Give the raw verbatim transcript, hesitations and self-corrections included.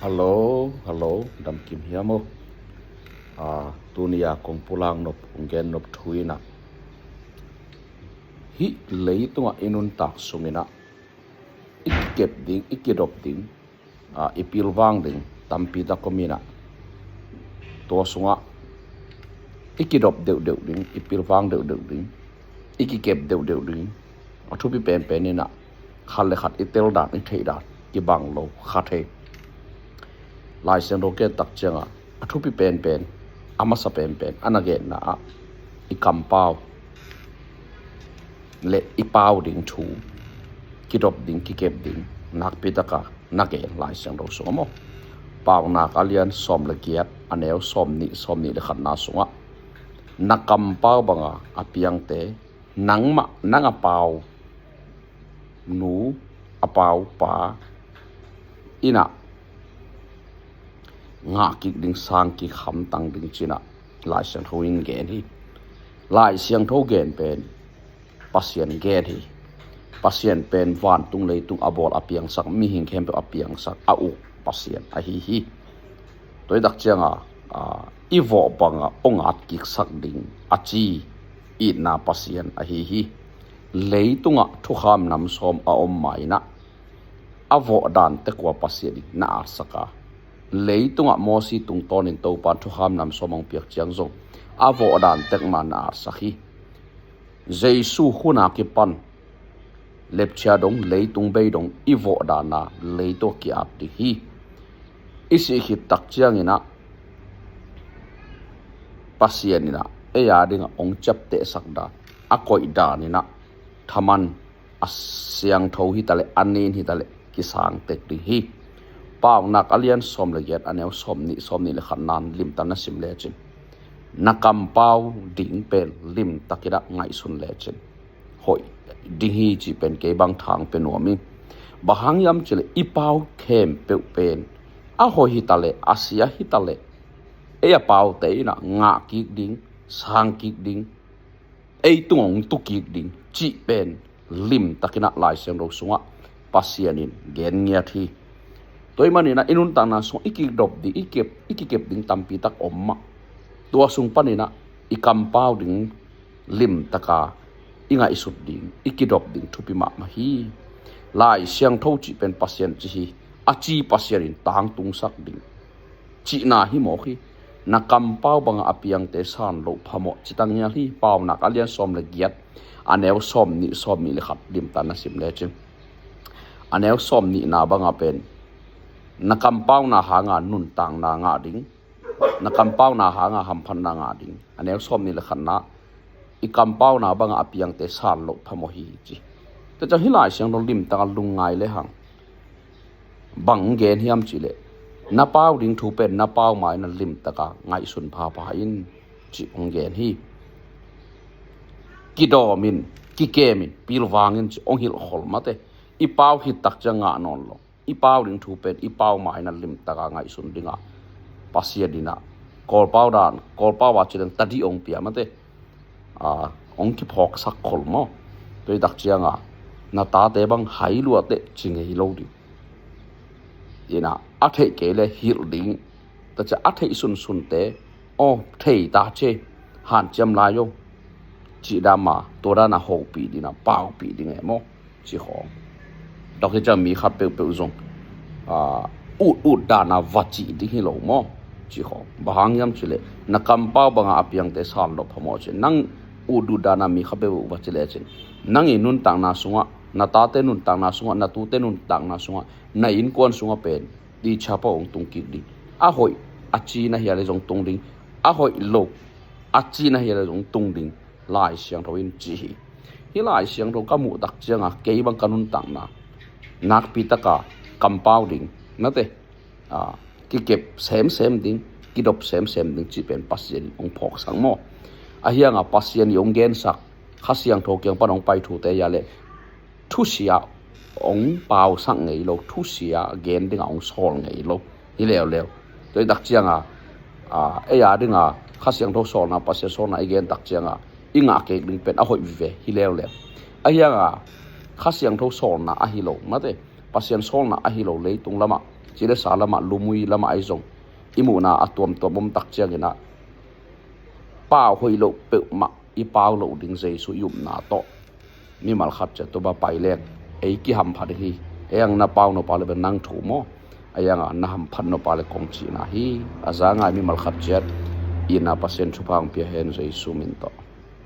Hello, hello, damkim hiam aw? Ah, tuni a kong pulak nop, kong gen nop thu in ah, hih leitungah i nuntak sungin ah i kikep ding, i kidop ding, ah, i pilvang ding tampi tak om in ah, tua sungah i kidop deuhdeuh ding, i pilvang deuhdeuh ding, i kikep deuhdeuh ding, a thupi penpen in ah khat le khat i tel dan, i theih dan kibang lo kha thei. Lai Siangtho gen tak ciangah a thupi penpen, a masa penpen, a na genna ah i kampau le i pau ding thu, kidop ding, kikep ding, nakpi taka na gen Lai Siangtho sungah maw. Paunak a lian sawm le giat, a neu sawm nih, sawm nih le khatna sungah, na kampau banga a piangte, nangmah, nang a pau nu, a pau pa in ah ngah kik ding, sang kik, hamtang ding ci-in ah Lai Siangtho in gen hi. Lai Siangtho gen pen Pasian gen hi. Pasian pen vantung leitung a bawl, a piangsak, mihing khempeuh a piangsak, a uk Pasian ahi hi. Tua hi tak ciangah, ah, i vawh bangah hong at kiksak ding a ci itna Pasian ahi hi. Leitungah thukham nam sawm a om ma in ah, a vawh dan tek ua Pasian in na atsak a, leitungah Mosi tungtawnin Topan thukham nam sawm hong piak ciang zong a vawh dan tek ma na atsak hi. Jesu hun a kipan lepchia dong, leitung bei dong i vawh dan a leitung a ki-at ding hi. I sih khit tak ciangin ah Pasian in ah ei a dingah hong ciaptehsak dan, a koih dan in ah thaman a siangtho hi ta leh, a nin hi ta leh kisang tek ding hi. Paunak a lian sawm le giat, a neu sawm nih, sawm nih le khatna limtak na sim lecin, na kampau ding pen limtak in ah ngaihsun lecin hoih ding hi cih pen kei bang thang pia nuam ing. Bang hang hiam cih leh i pau khempeuh pen a hoih hi ta leh, a sia hi ta leh, ei a paute in ah ngah kik ding, sang kik ding, ei tungah hong tu kik ding cih pen limtak in ah Lai Siangtho sungah Pasian in gen ngiat hi. Tua ahih manin ah i nuntakna sungah i kidop ding, i kep, i kikep ding tampi tak om mah. Tua sung panin ah i kampau ding limtaka i ngaihsut ding, i kidop ding thupi mahmah hi. Lai Siangtho cih pen Pasian ci hi. A ci Pasian in tangtungsak ding cihna hi mawk hi. Na kampau bangah a piangte san loh phamawh ci ta ngial hi. Paunak a lian sawm le giat, a neu sawm nih, sawm nih le khat limtak na sim lecin, a neu sawm nihna bangah pen, na kampauna hanga nuntakna ngah ding, na kampauna hanga hamphatna ngah ding. A neu sawm nih le khatna, i kampauna bangah a piangte san loh phamawh hi ci. Tua ciang hih Lai Siangtho limtaka lungngai lehang bang gen hiam cih leh, na pau ding thu pen na pau ma in ah limtaka ngaihsun phapha in cih hong gen hi. Kidawm in, kikem in, pilvang in cih hong hilh khol mate. I pau khit tak ciang ngah nawn lo. I pau ding thu pen i pau ma in ah limtaka ngaihsun dingah Pasian in ah Kawlpau dan, Kawlpau a ci leng tadi hong pia mate. Ah, hong kiphawksak khol maw. Tua hi tak ciangah na tate bang hai lua teh ci ngei lo ding. In ah a theih kei leh hilh ding. Tua ciang a theih sunsunte, aw, thei ta ci, hanciam lai o, cih dan mah, tua dan a hopih ding, a paupih ding e maw, cih khawng. Tua hi ciang mi khat peuhpeuh zong, ah, ut ut dan a va cih ding hi lo maw, cih khawng. Bang hang hiam cih leh, na kampau bangah a piangte san loh phamawh ci. Nang ut ut dan a mi khat peuhpeuh va ci lecin, nang i nuntakna sungah, na tate nuntakna sungah, na tute nuntakna sungah, na innkuan sungah pen, di chapa hong tung kik ding. A hoih a ci na hia leh zong tung ding. A hoih lo a ci na hia leh zong tung ding, Lai Siangtho in ci hi. Hih Lai Siangtho ka muh tak ciangah kei bang ka nuntakna nakpi taka kampau ding, nate, ah, kikep semsem ding, kidop semsem ding cih pen Pasian in hong phawksak maw. Ahi hangah Pasian in hong gensak Kha Siangtho kiang pan hong pai thute hia leh thusia hong pausak ngei lo, thusia gen dingah hong sawl ngei lo hi leuleu. Tua hi tak ciangah, ah, ei a dingah Kha Siangtho sawlna, Pasian sawlna i gen tak ciangah i ngah kik ding pen a hoih vive hi leuleu. Ahi hangah Kha Siangtho sawlna ahi lo, mate, Pasian sawlna ahi lo leitung lamah Cilesa lamah, lumui lamah ahi zong i muhna a tuamtuam om tak ciangin ah pau hoih loh peuhmah i pau loh ding Jesu i upna tawh mimal khat ciat tua bang pai leng ei kihamphat hi. Ei ang na pau nop a le bel nang thu maw? Ei ang a na hamphat nop a le kong cihna hi. A za ngai mimal khat ciat in ah Pasian thupha hong pia hen Jesu min tawh.